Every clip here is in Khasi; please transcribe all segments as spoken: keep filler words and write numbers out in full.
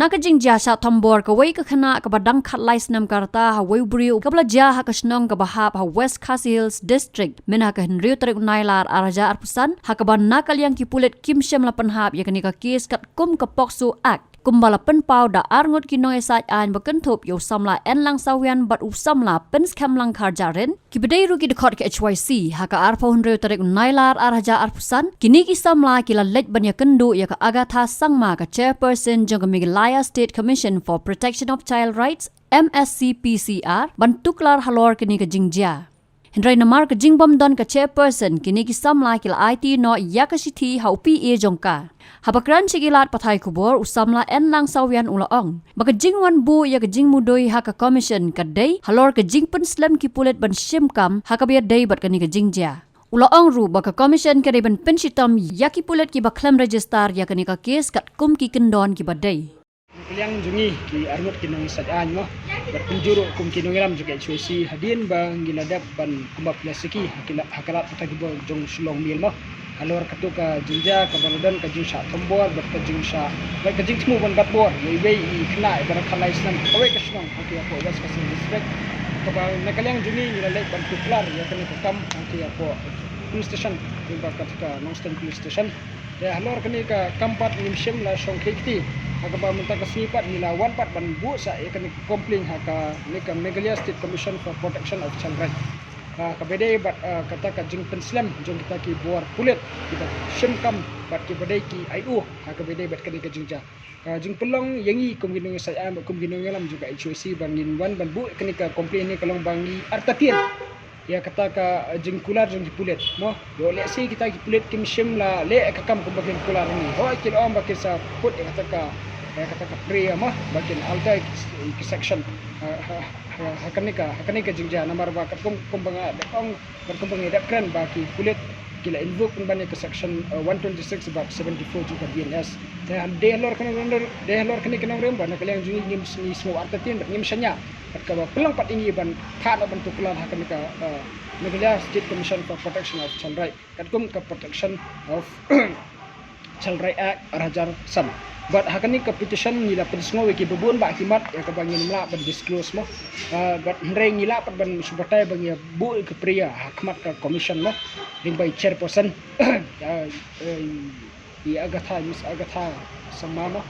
Na ka jingjia shah thombor kawei ka khynnah kaba dang khatlai snem ka rta ha wei u briew kaba la jia ha ka shnong kaba hap ha West Khasi Hills District mynha ka hynriew tarik u Nailar ar hajar arphew san, ha kaba na ka liang ki pulit kim shym la pynhap ïa kane ka case katkum ka POCSO Act, kumba la pynpaw da arngut ki nongïasaid aiñ ba kynthup ïa u samla Enlang Sawian bad u samla Pynskhem Langkhar Jarin, kiba dei ruh ki dkhot ka H Y C. Ha ka arphew hynriew tarik u Nailar ar hajar arphew san, kine ki samla ki la leit ban ïakynduh ïa ka Agatha Sangma, ka chairperson jong ka Meghalaya State Commission for Protection of Child Rights, M S C P C R, ban tuklar halor kine ka jingjia. Hynrei namar ka jingbym don ka chairperson, kine ki samla ki la aiti noh ïa ka shithi ha u P A jong ka. Haba kren sha ki lad pathai khubor, u samla Enlang Sawian u la ong ba ka jingwan buh ïa ka jingmudui ha ka commission ka dei halor ka jingpynslem ki pulit ban shim kam ha kaba ïadei bad kane ka jingjia. U la ong ruh ba ka commission ka dei ban pynshitom ïa ki pulit kiba khlem register ïa kane ka case katkum ki kyndon kiba dei. Na ka liang jong ngi ki arngut ki nongïasaid aiñ mo, bad kumjuh ruh kum ki nongïalam jong ka H Y C, hadien ba ngi la dep ban kumba pynïasaki ha ki la, ha ka lad pathai khubor jong Shillong Mail mo, halor kato ka jingjia kaba la don ka jingshah thombor bad ka jingshah, bad ka jingthmu ban bat bor ïa iwei i khynnah iba dang khatlai snem ha kawei ka shnong ha ka hapoh West Khasi Hills District, kaba na ka liang jong ngi ngi la leit ban tuklar ïa kane ka kam ha ka hapoh police station, lyngba kata ka Nongstoiñ Police Station. Te halor kane ka kam pat ngim shym la shongkai kti, ha kaba mynta ka sngi pat ngi la wan pat ban buh sa ïa kane ka complaint ha kane ka Meghalaya State Commission for Protection of Child Rights. Ah, kaba dei bad, ah, kata ka jingpynslem jong kita ki bor pulit kiba shim kam bad kiba dei ki aiu ha kaba dei bad kane ka jingjia. Ka jingpynlong ïa ngi kum ki nongïasaid aiñ bad kum ki nongïalam jong ka H Y C ba ngin wan ban buh kane ka complaint ne ka long ba ngi artatien ïa kata ka, eh, jingkular jong ki pulit mo. Ïoh lehse kita ki pulit kim shym la leh ka kam kumba kin kular ngi. Hooid ki la ong ba kin sa put ïa kata ka, ïa kata ka prayer mo, ba kin alter ki, ki section. Ha, ha, ha, ha kane ka, ha kane ka jingjia namar ba katkum, kumba nga dep ong, bad kumba nga dep kren ba ki pulit ki la invoke pynban ïa ka section, eh, one twenty-six bad seventy-four jong ka B N S. Te dei halor kane, dei halor kane ka nongrim ba na ka liang jong ngi ngim, ngi sngew artatien bad ngim shaniah. Bad kaba pynlong pat ïa ngi ban phah noh ban tuklar ha kane ka, eh, Meghalaya State Commission for Protection of Child Rights, katkum ka Protection of Child Rights Act ar hajar san. Bad ha kane ka petition ngi la pynsngew ïa kiba bun bah ki mat ïa kaba ngim lah ban disclose mo. Eh, bad hynrei ngi lah pat ban shu batai ba ngi ïa buh ïa ka prayer ha khmat ka commission mo, lyngba i chairperson, eh, eh, i Agatha, Miss Agatha Sangma mo.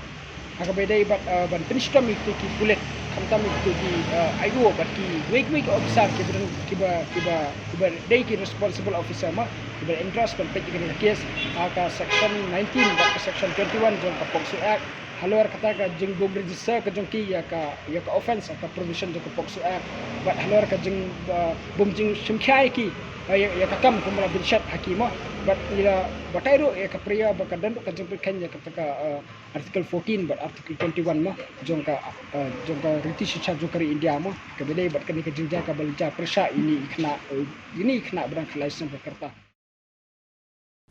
Ha kaba dei bad, eh, ban pynshitom ïa kito ki pulit, khamtam ïa kito ki, eh, aiu bad kiwei kiwei ki officer kiba, kiba, kiba, kiba dei ki responsible officer mo, kiba entrust ban peit ïa kane ka case ha ka section nineteen bad ka section twenty-one jong ka POCSO Act. Halor kata ka jingbym register ka jong ki ïa ka, ïa ka offence ha ka provision jong ka POCSO Act. Bad halor ka jing, eh, bym jingshim khia ïa ki, eh, ïa, ïa ka kam kumba la bynshet ha ki mo. Bad ngi la batai ruh ïa ka prayer ba ka don ruh ka jingpynkheiñ ïa kata ka, eh, Article fourteen bad Article twenty-one mo, jong ka, eh, jong ka riti shiksha jong ka ri India mo, kaba dei bad kane ka jingjia kaba la jia pyrshah ïa ine i khynnah, eh, ïa ine i khynnah ba dang khatlai snem ka rta.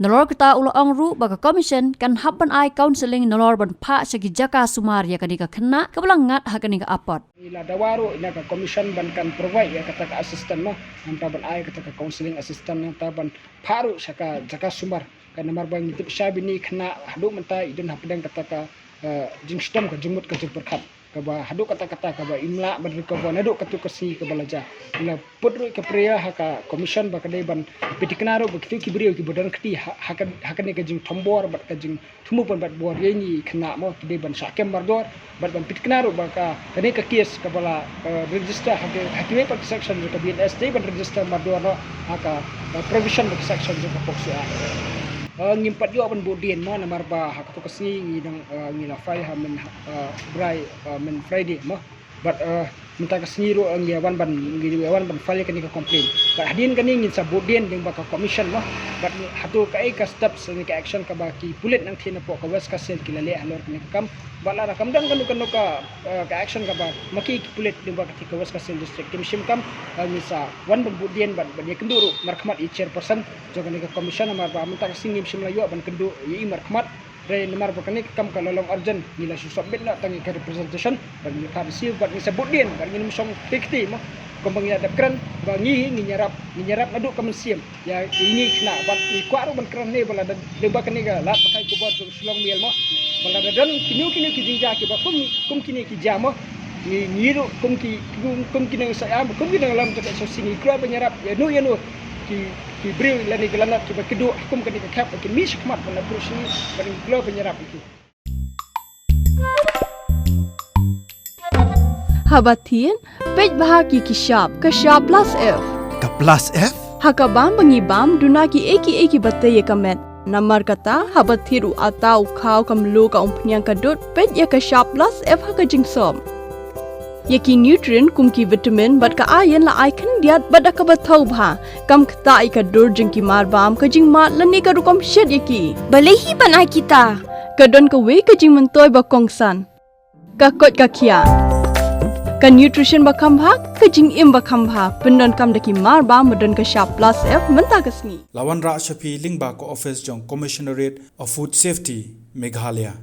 Nalor kata u la ong ruh ba ka commission kan hap ban ai counselling nalor ban phah sha ki jaka sumar ïa kane ka khynnah kaba la ngat ha kane ka apot. Ngi la dawa ruh ïa ka commission ban kan provide ïa kata ka assistance mo, nangta ban ai kata ka counselling assistance, nangta ban phah ruh sha ka jaka sumar. Ka namar ba ngi tip shai ba ine i khynnah haduh mynta i don hapdeng kata ka, eh, jingshitom ka jingmut ka jingpyrkhat, kaba haduh katta katta kaba im lah ban recover naduh katto ka sngi kaba la jia. Ngi la put ruh ka prayer ha ka commission ba ka dei ban pynthikna ruh ba kito ki briew kiba don kti ha, ha ka, ha kane ka jingthombor bad ka jingthmu ban bat bor ïa ine i khynnah mo, ki dei ban shah kem mardor. Bad ban pynthikna ruh ba ka, kane ka case kaba la, eh, register ha ki, ha kiwei pat ki section jong ka B N S dei ban register mardor noh ha ka, eh, provision bad ki section jong ka POCSO Act. Eh, ngim pat ïoh ban buddien mo namar ba ha kato ka sngi ngi dang, eh, ngi la file ha myn, eh, Brai, eh, myn Friday mo. Bad, eh, mynta ka sngi ruh, eh, ngi wan ban, ngi wan ban file kane ka complaint. Bad hadien kane ngin sa buddien lyngba ka commission mo. Bad hato kaei ka steps ne ka action kaba ki pulit nangthie napoh ka West Khasi Hills ki la leh halor kane ka kam. Bad lada kam don kano kano ka, eh, ka action kaba ma ki pulit lyngba kata ka West Khasi Hills District kim shim kam, eh, ngin sa wan ban buddien bad, bad ïakynduh ruh markhmat i chairperson jong kane ka commission namar ba mynta ka sngi ngim shym la ïoh ban kynduh ïa i markhmat. Hynrei namar ba kane ka kam ka la long urgent, ngi la shu submit noh tang ïa ka representation bad ngi la phah receive bad ngi sa buddien bad ngin ym shong kti kti mo. Kumba ngi la dep kren ba ngi, ngin ïarap, ngin ïarap naduh ka mynsiem ïa ine i khynnah bad ngi kwah ruh ban kren ne ba la dep, dep ba kane ka lad pathai khubor jong Shillong Mail mo. Ba lada don kino kino ki jingjia kiba kum kum kine ki jia mo, ngi ngi ruh kum ki kum, kum ki nongsoh ïam, kum ki nonglam jong ka HRC ngi kloi ban ïarap ïa no ïa no ki ki briew lane ki lanot kiba kduh ha kum kane ka khep ba kin mih shakhmat ban approach ngi, ba ngi kloi ban ïarap ïa ki. Haba thied, peit bha ki ki shap, ka shap plus F. Ka plus F? Ha ka bam ba ngi bam, duna ki ei ki ei kiba tei ïa ka met. Namar kata, haba thied u atta u khaw ka mluh ka umphniang ka dud, peit ïa ka shap plus F ha ka jingsop. Ïa ki nutrient kum ki vitamin bad ka iron la ai khyndiat bad da kaba thaw bha. Kam ktah ïa ka dur jong ki mar bam, ka jingmad lane ka rukom shet ïa ki. Balei hi ban ai kita? Ka don kawei ka jingmyntoi ba kongsan. Ka koit ka khiah. Ka nutrition ba kham bha, ka jingim ba kham bha. Pyndonkam da ki mar bam ba don ka shap plus F mynta ka sngi. La wanrah sha phi lyngba ka office jong Commissionerate of Food Safety, Meghalaya.